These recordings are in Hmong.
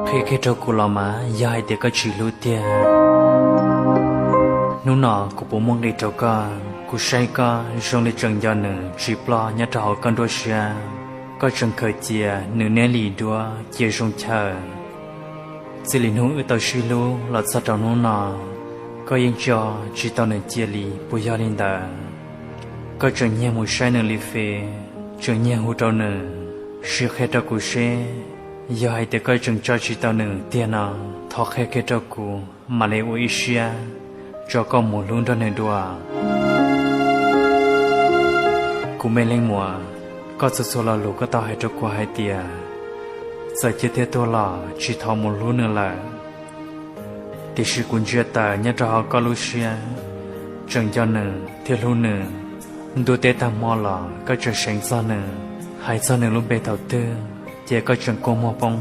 Qhia kiag rau kuv los mas yog hais tias koj tsis hlub tiag, hnub no kuv puas muaj nqis rau koj? Kuv saib koj zoo li tseem nco nws tsis ploj nyob rau hauv koj nruab siab. Koj tseem khaws cia nws niaj li duab cia zoo chaw. Txij li hnub wb tau sib hlub los txog rau hnub no, koj yeej tso tsis tau nws cia li puas yog li ntawd? Koj tseem nyiag mus saib nws li fes, tseem nyiag hu rau nws, sim qhia rau kuv seb yog hais tias koj tseem tso tsis tau nws tiag no, thov qhia kiag rau kuv mam li ua ib siab tso koj mus hlub nrog nws dua. Kuv me leej muam, koj txhua txhua lo lus koj tau hais rau kuv hais tias txawm cia thiaj tuag los tsis thov mus hlub nws lawm. Tiam sis kuv ntsia tawm nyob rau hauv koj lub siab, tseem nco nws thiab hlub nws. Ntuj teb tag hmo los koj tseem seev txog nws, hais txog nws lub npe thaum twg ces koj tseem kua muag poob.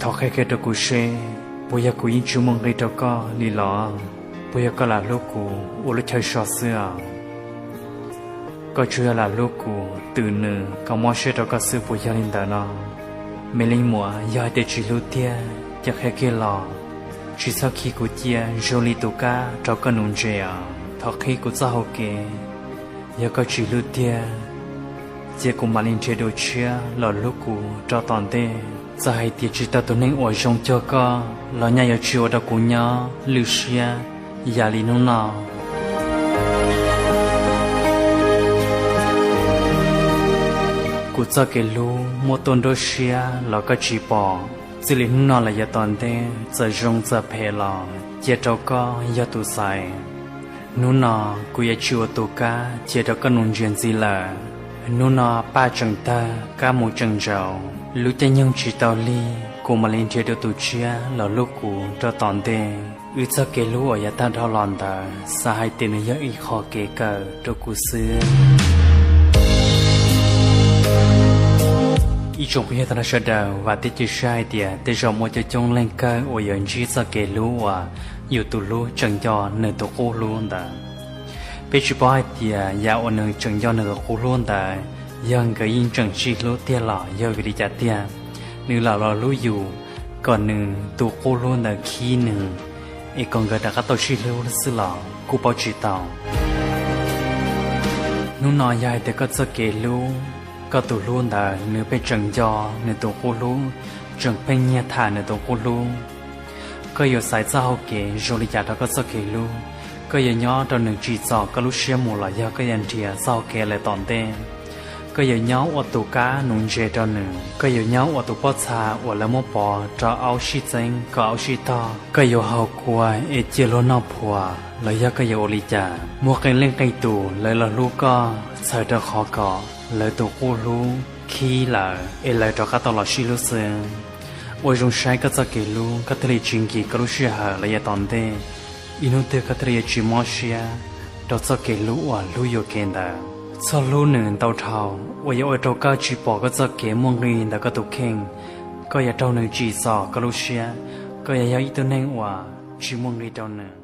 Thov qhia kiag rau kuv seb puas yog kuv yeej tsis muaj nqis rau koj li los? Puas yog koj lam hlub kuv ua lub chaw so xwb os? Koj tsuas yog lam hlub kuv twm nws kom mob siab rau koj xwb puas yog li ntawd no? Me leej muam, yog hais tias tsis hlub tiag ces qhia kiag los, tsis txhob khi kuv cia zoo li tus kab rau koj nuv ntses os. Thov qhib kuv txoj hau kev, yog koj tsis hlub tiag ces kuv mam li nrhiav dua tshiab los hlub kuv rau tom ntej. Txawm hais tias tsis tau tus neeg uas zoo cuag koj los nyaj yuav tsis ua rau kuv nyob lwj siab yam li hnub no. Kuv txoj kev hlub muaj tuaj nruab siab los koj tsis pom. Txij li hnub no los yav tom ntej txawm zoo txawm phem los cia rau koj yog tus xaiv. Hnub no kuv yuav tsis ua tus kab cia rau koj nuv ntses ntxiv lawm. Hnub no paj tseem tawg kab mus tseem ntsaus, lub caij nyoog tsis tau lig kuv mam li nrhiav dua tus tshiab los hlub kuv rau tom ntej. Wb txoj kev hlub uas yav tag dhau los ntawd xav hais tias nws yog ib qho kev kawm rau kuv xwb. Ib tsoom phooj ywg tag nrho sawv daws, vam thiab cia siab hais tias tej zaum muaj coob coob leej kawg uas yuav ntsib txoj kev hlub uas yus tus hlub tseem nco nws tus qub hlub ntawd. Peb tsis paub hais tias yam uas nws tseem nco nws tus qub hlub ntawd yog nkawd yeej tseem sib hlub tiag los yog vim li cas tiag, nws lam los hlub yus kom nws tus qub hlub ntawd khib nws, es kom nkawd rov qab tau sib hlub xwb los kuj paub tsis tau. Hnub no yog hais tias koj txoj kev hlub, koj tus hlub ntawd nws pheej tseem nco nws tus qub hlub, tseem pheej nyiag tham nws tus qub hlub, koj yuav xaiv txoj hau kev zoo li cas rau koj txoj kev hlub? Koj yuav nyob rau nws tsim txom koj lub siab mus los yog koj yuav nrhiav txoj hau kev lawm tom ntej? Koj yuav nyob ua tus kab nuv ntses rau nws, koj yuav nyob ua tus pob txha uas lawv muab pov rau aub sib txeeb kom aub sib tog, koj yuav haus kua es cia luag noj phuas los yog koj yuav ua li cas? Muaj qee leej qee tus lawv los hlub koj txhawm rau qhov kom lawv tus qub hlub khib lawm es lawv rov qab tau los sib hlub xwb. Ua zoo saib koj txoj kev hlub, koj thiaj li tsis nkim koj lub sij hawm los yav tom ntej. Ib hnub twg koj thiaj li yuav tsis mob siab rau txoj kev hlub uas hlub yuam kev ntawd. Txhob hlub nws ntau dhau uas yuav ua rau koj tsis pom koj txoj kev muaj nqis ntawm koj tus kheej. Koj yuav raug nws tsim txom koj lub siab, koj yuav yog ib tug neeg uas tsis muaj nqis rau nws.